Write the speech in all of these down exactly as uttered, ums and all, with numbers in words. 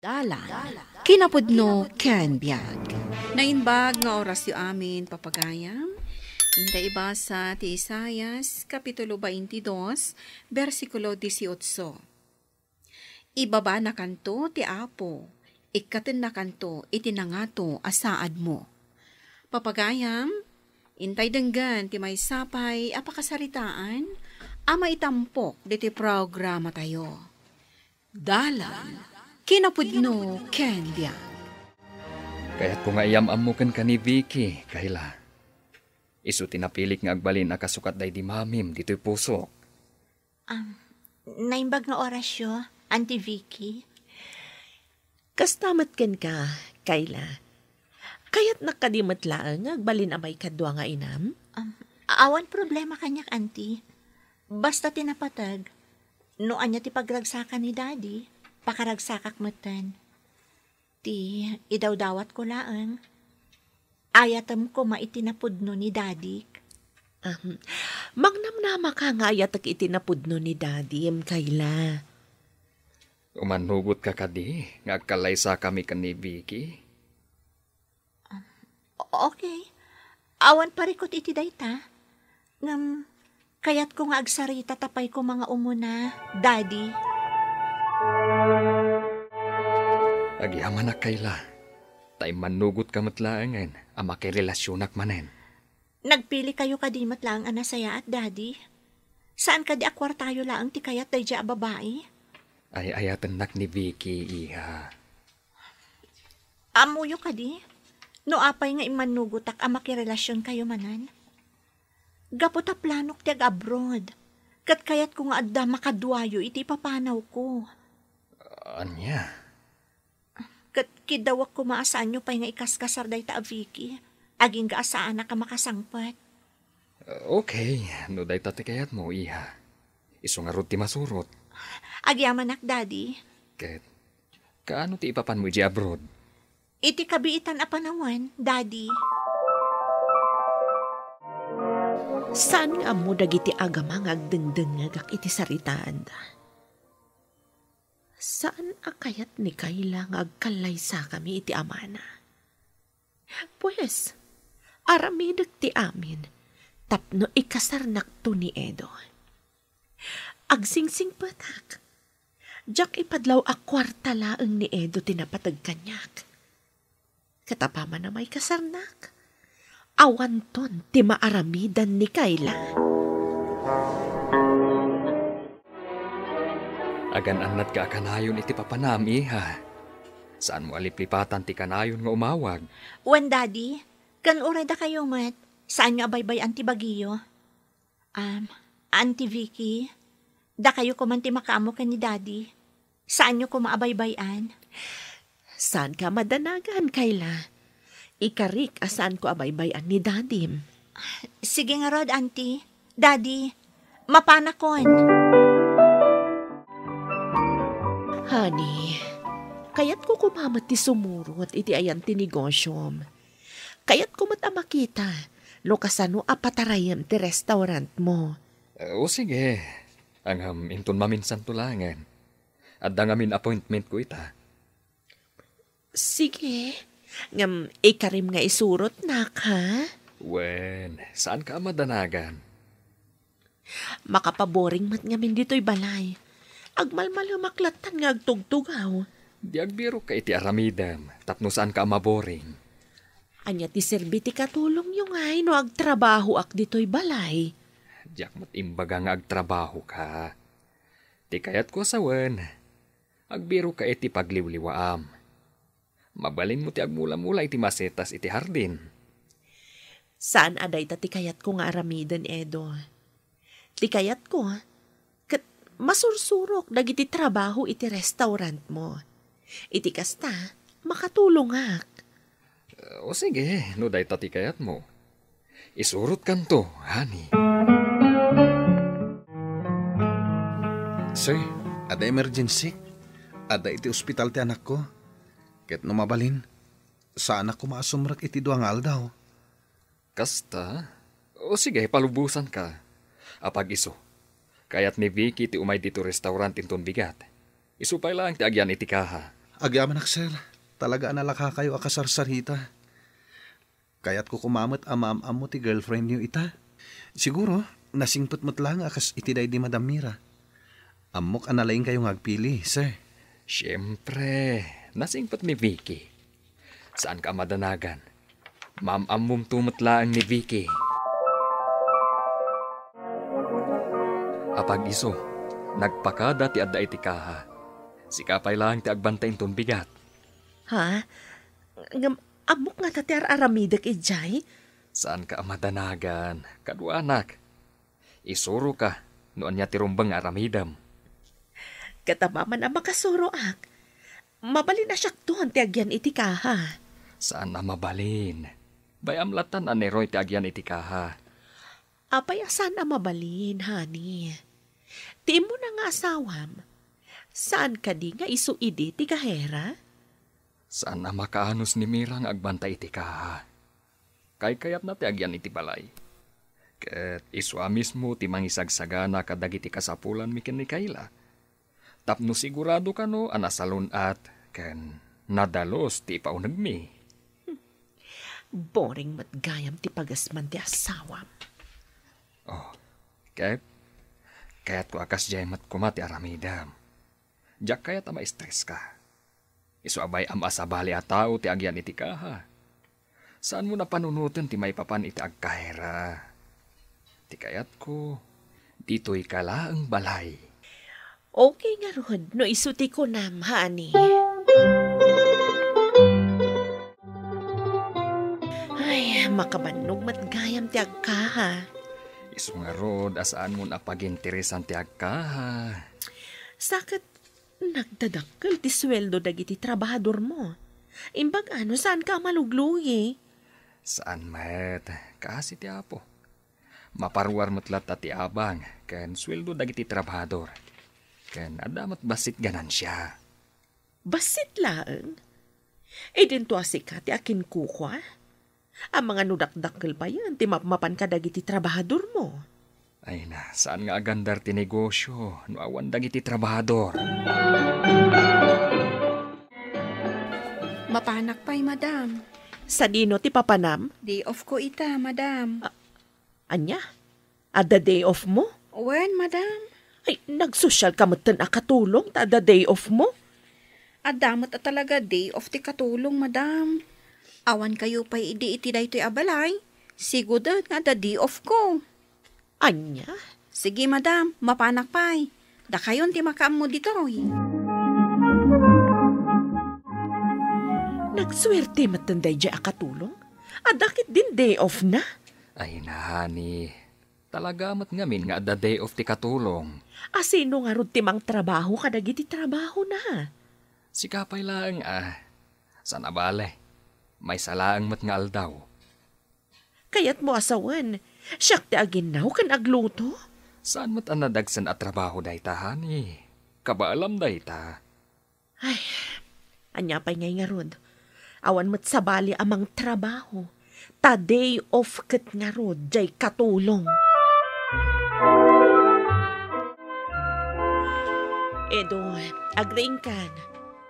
Dalan, kinapudno ken biag. Naimbag nga orasyo amin, papagayam. Inta ibasa ti Isaias, Kapitulo twenty-two, bersikulo dieciocho. Ibabanakanto ti Apo, ikkatennakanto iti nangato a saadmo. Papagayam, intay denggen ti maysa pay a pakasaritaan a maitampok ditoy programatayo. Dalan, kinapudno ken biag. Kayatko nga iyam-ammo kenka ni Vicky, Kayla. Isu ti napilik nga agbalin a kasukat daydi mamim ditoy pusok. Ah, naimbag nga orasyo, Auntie Vicky. Kasta met kenka, Kayla. Kayatnak kadi met laeng nga agbalin a maikadua nga inam? Um, awan problema kaniak, Auntie. Basta ti napateg, no ania ti pagragsakan ni Daddy, pakaragsakak metten. Ti idawdawatko laeng, ayatem koma iti napudno ni Dadik. Ahem. Mangnamnamaka nga ayatek iti napudno ni Dadim, Kayla. Umannugotka kadi nga agkallaysakami ken ni Vicky? Okay. Awan parikut iti dayta. Ngem, kayatko nga agsarita ta pay koma nga umuna, Daddy. Agyamanak, Kayla. Ta immannugotka met laengen a makirelasionak manen. Nagpili kayo kadi met laeng a nasayaat, Daddy? Saan kadi a kuartayo laeng ti kayat daydiay a babai? Ay-ayatennak ni Vicky, iha. Ammoyo kadi, no apay nga immannugotak a makirelasionkayo manen? Gapu ta planok ti ag-abroad, ket kayatko nga adda makaduayo iti ipapanawko. Ania? Ket kiddawek koma a saanyo pay nga ikaskasar dayta a Vicky, agingga a saanak a makasangpet. Okay, no dayta ti kayatmo, iha. Isu ngarud ti masurot. Agyamanak, Daddy. Ket, kaano ti ipapanmo idiay abroad? Iti kabiitan a panawen, Daddy. Saan nga ammo dagiti agama nga agdengdengngegak iti saritaanda. Saan a kayat ni Kayla nga agkallaysakami iti amana. Pues, aramidek ti amin tapno ikasarnakto ni Edo. Agsingsingpetak. Diak ipadlaw a kuarta laeng ni Edo ti napateg kaniak. Ket apaman a maikasarnak, awanton ti maaramidan ni Kayla. Agan-annadka a kanayon iti papanam, iha. Saanmo a liplipatan ti kanayon nga umawag. Wen, Daddy, ken uray dakayo met, saanyo a baybay-an ti bagiyo. Um, Auntie Vicky, dakayo koman ti makaammo ken ni Daddy. Saanyo koma a baybay-an. Saanka a madanagan, Kayla. Ikarik a saanko a baybay-an ni Dadim. Sige ngarud, Auntie. Daddy, mapanakon. Honey, kayatko koma met ti sumurot iti ayan ti negosyom. Kayatko met a makita no kasano a patarayem ti restaurantmo. Eh, o sige. Ngem inton maminsanto laengen. Adda ngamin appointmentko ita. Sige. Ngem ikarim nga isurotnak, ha? Wen, saanka a madanagan. Makapaboring met ngamin ditoy balay. Agmalmalemak lattan nga agtugtugaw. Di agbirok ka iti aramidem, tapno saanka a maboring. Ania ti serbi ti katulongyo ngay no agtrabahoak ditoy balay? Diak met imbaga nga agtrabahoka. Ti kayatko a sawen, agbirok ka iti pagliwliwaam. Mabalinmo ti agmulamula iti masetas iti hardin. Saan a dayta ti kayatko nga aramiden, Edo. Ti kayatko, ket masursurok dagiti trabaho iti restaurantmo. Iti kasta, makatulongak. O sige, no dayta ti kayatmo. Isurotkanto, honey. Sir, adda emergency. Adda iti ospital ti anakko. Ket no mabalin, saanak koma a sumrek iti dua nga aldaw. Kasta? O sige, palubosanka. Apag-isu. Kayat ni Vicky ti umay ditoy restaurant inton bigat. Isu pay laeng ti agyan iti kaha. Agyamanak, sir. Talaga a nalakakayo a kasarsarita. Kayatko koma met a maam-ammo ti girlfriendyo ita. Siguro, nasingpet met laeng a kas iti daydi Madam Mira. Ammok a nalaingkayo nga agpili, sir. Siempre, nasingpet ni Vicky. Saanka a madanagan. Maam-ammomto met laeng ni Vicky. Apag-isu, nagpakada ti adda iti kaha. Sika pay laeng ti agbantay inton bigat. Ha? Ngem ammok ngata ti ar-aramidek idiay? Saanka a madanagan, kaduanak. Isuroka no ania ti rumbeng nga aramidem. Ket amangan a makasuroak, mabalin a siakton ti agyan iti kaha. Saan a mabalin. Bay-am lattan a neroy ti agyan iti kaha. Apay a saan a mabalin, honey? Ti immuna nga asawam, saan kadi nga isu idi ti kahera? Saan a makaanus ni Mira nga agbantay iti kaha. Kaykayatna ti agyan iti balay. Ket isu a mismo ti mangisagsagana kadagiti kasapulanmi ken ni Kayla. Tapno sigurado kano a nasalun-at ken nadalus ti ipaunegmi. Boring met gayam ti pagasman ti asawam. Oh, ket kayatko a kasdiay met koma ti aramidem. Diak kayat a maestreska. Isu a bay-am a sabali a tao ti agyan iti kaha. Saanmo a panunoten ti maipapan iti agkahera. Ti kayatko, ditoyka laeng balay. Okay ngarud no isu ti kunam, honey. Ay, makabannog met gayam ti agkaha. Isu ngarud a saanmon a paginteresan ti agkaha. Sa ket nagdadakkel ti sueldo dagiti trabahadormo. Imbag a no saanka a maluglugi. Saan met, kaasi ti Apo. Maparuar met latta ti abang ken sueldo dagiti trabahador. Ken adda met bassit ganansia. Bassit laeng? Idinto a sika ti akinkukua? Amangan no dakdakkel payen ti mapmapan kadagiti trabahadormo. Ay na, saan nga agandar ti negosyo no awan dagiti trabahador? Mapanak pay, madam. Sadino ti papanam? Day off ko ita, madam. A-, ania? Adda day off mo? Wen, madam. Ay, nagsosyal ka metten a katulong ta adda day off mo? Adda met a talaga day off ti katulong, madam. Awan kayo pay idi iti daytoy a balay. Siguded nga adda day off ko. Ania? Sige, madam, mapanak pay. Dakayon ti makaammo ditoy. Nagsuerte metten daydiay a katulong. Adda ketdin day off na. Ay, honey. Talaga met ngamin nga adda day off ti katulong. A sino ngarud ti mangtrabaho kadagiti trabahona? Sika pay laeng a. Saan a bale. Maysa laeng met nga aldaw. Kayatmo a sawen, siak ti aginnaw ken agluto? Saan met a nadagsen a trabaho dayta, honey. Kabaelam dayta. Ay, ania pay ngay ngarud? Awan met sabali a mangtrabaho. Ta day off ket ngarud, jay katulong. Edo, agriingkan.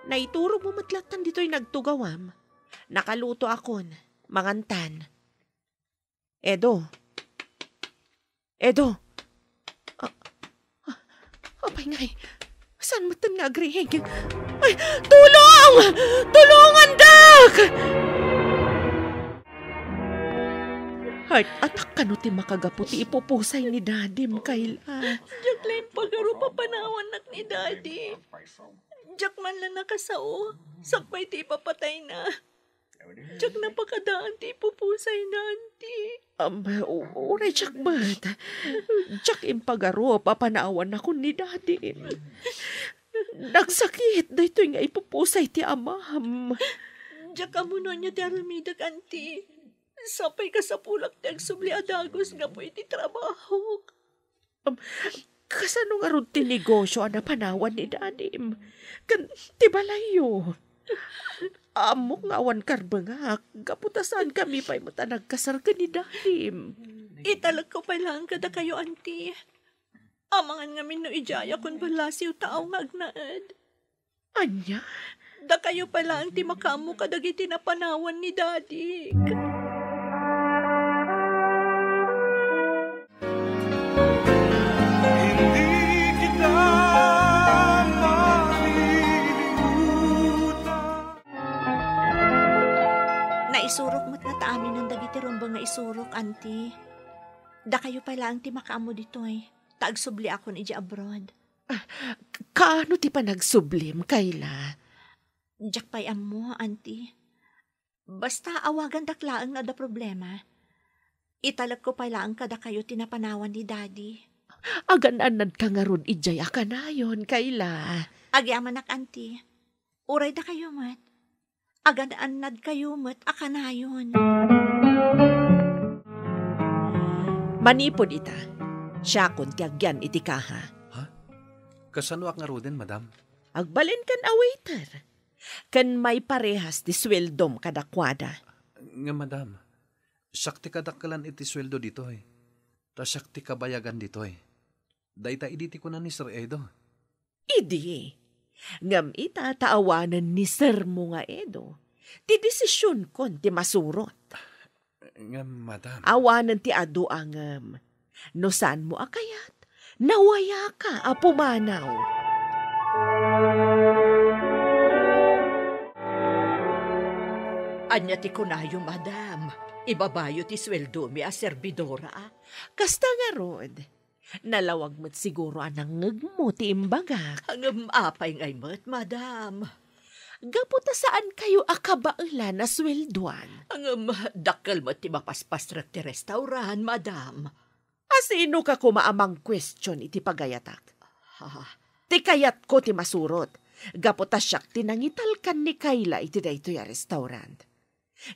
Naiturogmo met lattan ditoy nagtugawam. Nakalutoakon, mangantan. Edo. Edo. A-, a-, apay ngay? Saan metten nga agriing? Ay, tulong! Tulongan, dak! Heart attack kano ti makagapu ti ipupusay ni Dadim, Kayla. Diak la impagarup a panawannak ni Daddy. Diak man la nakasao, sakbay ti ipapatayna. Diak napakadaan ti ipupusayna, anti. Am, u-, uray diak met. Diak impagarup a panawanakon ni Daddy. Nagsakit daytoy nga ipupusay ti amam. Diak ammo no ania ti aramidek, anti. Sapay kasapulak ti agsubli a dagus gapu iti trabahok. Um, kasano ngarud ti negosyo a napanawan ni Dadim? Ken ti balayyo? Ammok nga awan karbengak, gapu ta saankami pay met a nagkasar ken ni Dadim. Italekko pay laeng kadakayo, anti. Amangan ngamin no idiayakon ballasiw tao nga agnaed. Ania? Dakayo pay laeng ti makaammo kadagiti napanawan ni Daddy. Naisurok met ngata aminen dagiti rumbeng nga isurok, Auntie. Dakayo pay laeng ti makaammo ditoy, ta agsubliakon idiay abroad. Kaano ti panagsublim, Kayla? Diak pay ammo, Auntie. Basta awagandak laeng no adda problema. Italekko pay laeng kadakayo ti napanawan ni Daddy. Agan-annadka ngarud idiay a kanayon, Kayla. Agyamanak, Auntie. Uray dakayo met. Agan-annadkayo met a kanayon. Manipud ita, siakon ti agyan iti kaha. Ha? Kasanoak ngaruden, madam? Agbalinkan a waiter. Ken maiparehas ti sueldom kadakuada. Nga, madam, siak ti kadakkelan iti sueldo ditoy. Ta siak ti kabayagan ditoy. Dayta idi ti kuna ni Sir Edo. Idi. Ngem ita ta awanen ni sermo nga Edo, ti desisionkon ti masurot. Ngem, madam. Awanen ti adu a ngem. No saanmo a kayat, nawayaka a pumanaw. Ania ti kunayo, madam? Ibabayo ti sueldomi a serbidora? Kasta ngarud. Nalawag met siguro a nangngegmo ti imbagak. Ngem apay ngay met, madam? Gapu ta saankayo a kabaelan a sueldoan. Ngem dakkel met ti mapaspasrek ti restaurant, madam. A sinoka koma a mangkuestion iti pagayatak? Ha? Ti kayatko ti masurot, gapu ta siak ti nangitalkan ni Kayla iti daytoy a restaurant.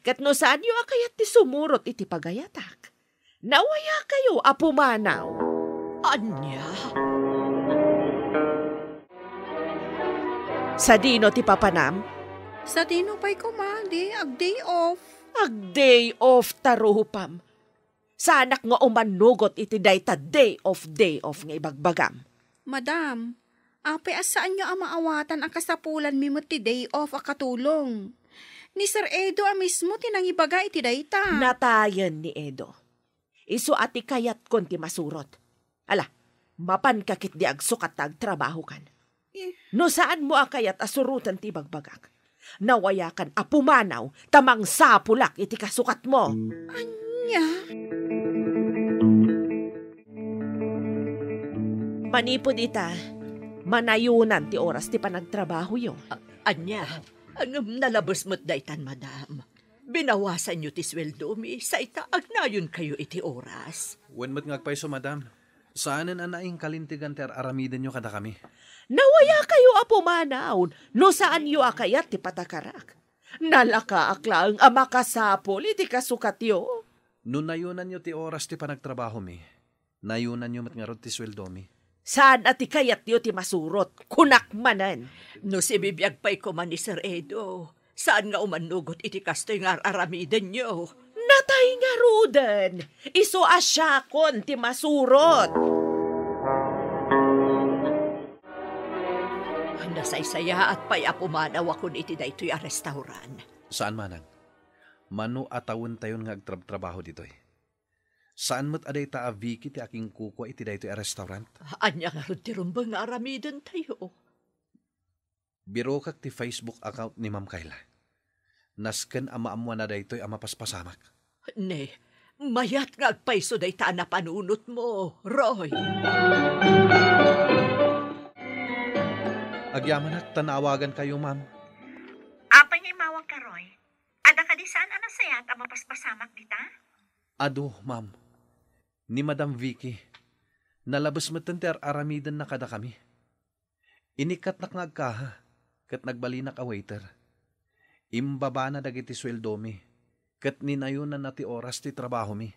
Ket no saanyo a kayat ti sumurot iti pagayatak, nawayakayo a pumanaw. Ania? Sadino ti papanam? Sadino pay koma, di, ag-day off. Ag-day off ta rupam. Saanak nga umanugot iti dayta day off, day off nga ibagbagam. Madam, apay a saanyo a maawatan a kasapulanmi met ti day off a katulong? Ni Sir Edo a mismo ti nangibaga iti dayta. Natayen ni Edo. Isu a ti kayatkon ti masurot. Ala, mapanka ketdi agsukat ta agtrabahokan. Eh. No saanmo a kayat a suroten ti ibagbagak, nawayakan a pumanaw ta mangsapulak iti kasukatmo. Ania? Manipud ita, manayonan ti oras ti panagtrabahoyo. A-, ania? Ngem nalabes met daytan, madam. Binawasanyo ti sueldomi, sa ita agnayonkayo iti oras. Wen met nga agpayso, madam. Saanen a naingkalintegan ti ar-aramidenyo kadakami. Nawayakayo a pumanaw no saanyo a kayat ti patakarak. Nalakaak laeng a makasapul iti kasukatyo. No nayonanyo ti oras ti panagtrabahomi, nayonanyo met ngarud ti sueldomi. Saan a ti kayatyo ti masurot, kunak manen. No sibibiag pay koma ni Sir Edo, saan nga umanugot iti kastoy nga ar-aramidenyo. Natay ngaruden, isu a siakon ti masurot. Nasaysayaat pay a pumanawakon iti daytoy a restaurant. Saan, manang. Mano a tawentayon nga agtrabtrabaho ditoy. Saan met a dayta a Vicky ti akinkukua iti daytoy a restaurant? Ania ngarud ti rumbeng nga aramidentayo? Birokak ti Facebook account ni Ma'am Kayla. Nasken a maammoanna daytoy a mapaspasamak. Ne, mayat nga agpayso dayta a napanunotmo, Roy. Agyamanak ta naawagankayo, ma'am. Apay nga immawagka, Roy? Adda kadi saan a nasayaat a mapaspasamak dita? Adu, ma'am. Ni Madam Vicky, nalabes metten ti ar-aramidenna kadakami. Inikkatnak nga agkaha, ket nagbalinak a waiter. Imbabana dagiti sueldomi, ket ninayonanna ti oras ti trabahomi.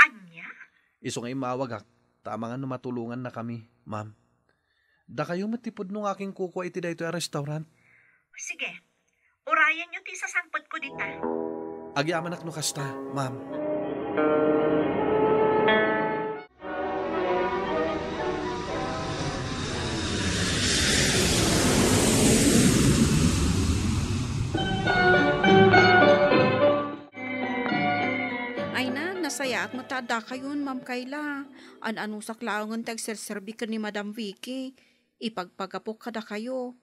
Ania? Isu nga immawagak, ta amangan no matulongannakami, ma'am. Dakayo met ti pudno nga akinkukua iti daytoy a restaurant. Sige, urayenyo ti sasangpetko dita. Agyamanak no kasta, ma'am. Ay na, nasayaat met ta addakayon, Ma'am Kayla. An-anusak laengen ti agserserbi ken ni Madam Vicky. Ipagpagapok kadakayo.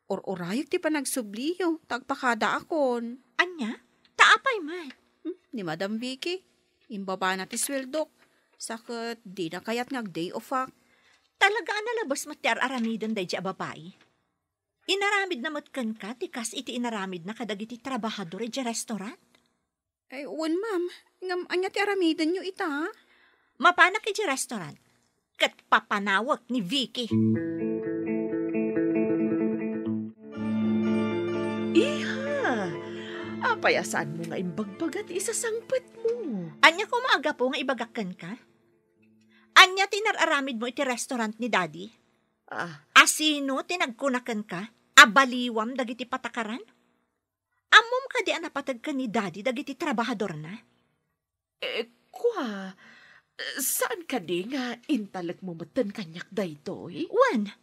Ur-urayek ti panagsubliyo, ta agpakadaakon. Ania? Ta apay met? Hmm, ni Madam Vicky, imbabana ti sueldok. Sa ket dina kayat nga ag-day off-ak. Talaga a nalabes met ti ar-aramiden daydi a babai. Inaramidna met kenka ti kas iti inaramidna kadagiti trabahador idiay restaurant? Ay, wen, ma'am. Ngem ania ti aramidenyo ita? Mapanak idiay restaurant, ket papanawek ni Vicky. Iha, apay a saanmo nga imbagbaga ti isasangpetmo? Ania koma a gapu nga ibagak kenka? Ania ti inar-aramidmo iti restaurant ni Daddy? Ah. Asino ti nagkuna kenka a baliwam dagiti patakaran? Ammom kadi a napateg ken ni Daddy dagiti trabahadorna? Eh, kua, saan kadi nga intalekmo metten kaniak daytoy? Wen,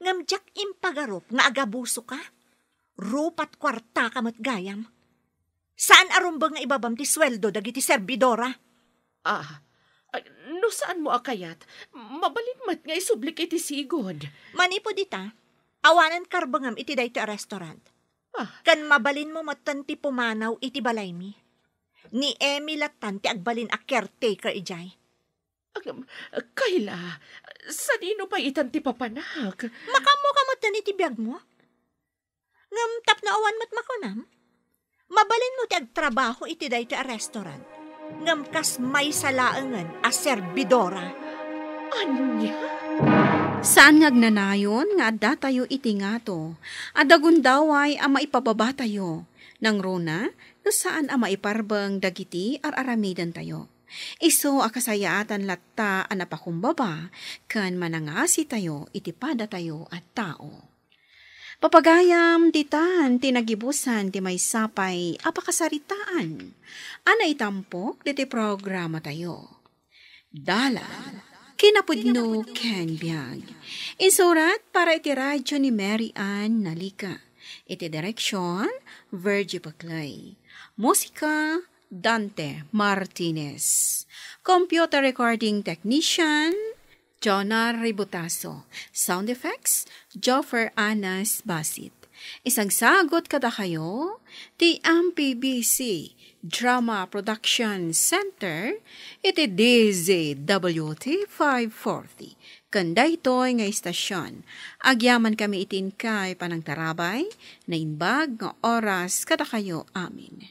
ngem diak impagarup nga agabusoka. Rupat kuartaka met gayam. Saan a rumbeng nga ibabam ti sueldo dagiti serbidora. Ah, ah, no saanmo a kayat, mabalin met nga isublik iti sigud. Manipud ita, awanen karbengem iti daytoy a restaurant. Ah. Ken mabalinmo metten ti pumanaw iti balaymi. Ni Emmy lattan ti agbalin a caretaker idiay. Agam, Kayla, sadino pay itan ti papanak? Makaammoka metten iti biagmo? Ngem tapno awan met makunam, mabalinmo ti agtrabaho iti daytoy a restaurant, ngem kas maysa laengen a serbidora. Ania? Saan nga agnanayon nga addatayo iti ngato a dagundaway a maipababatayo, nangruna no saan a maiparbeng dagiti ar-aramidentayo. Isu a kasayaatan latta a napakumbaba ken manangasitayo iti padatayo a tao. Papagayam, ditan ti nagibusan ti maysa pay a pakasaritaan a naitampok diti programatayo. Dalan, kinapudno ken biag. Insurat para iti radyo ni Mary Ann Nalica. Iti direksyon, Virgie Paclay. Musika, Dante Martinez. Computer recording technician, Jonah Ributaso. Sound effects, Joffer Anas Basit. Isagsagut kadakayo ti M P B C Drama Production Center iti D Z W T five forty. Ken daytoy nga istasyon, agyamankami iti inkay panangtarabay, naimbag nga oras kadakayo amin.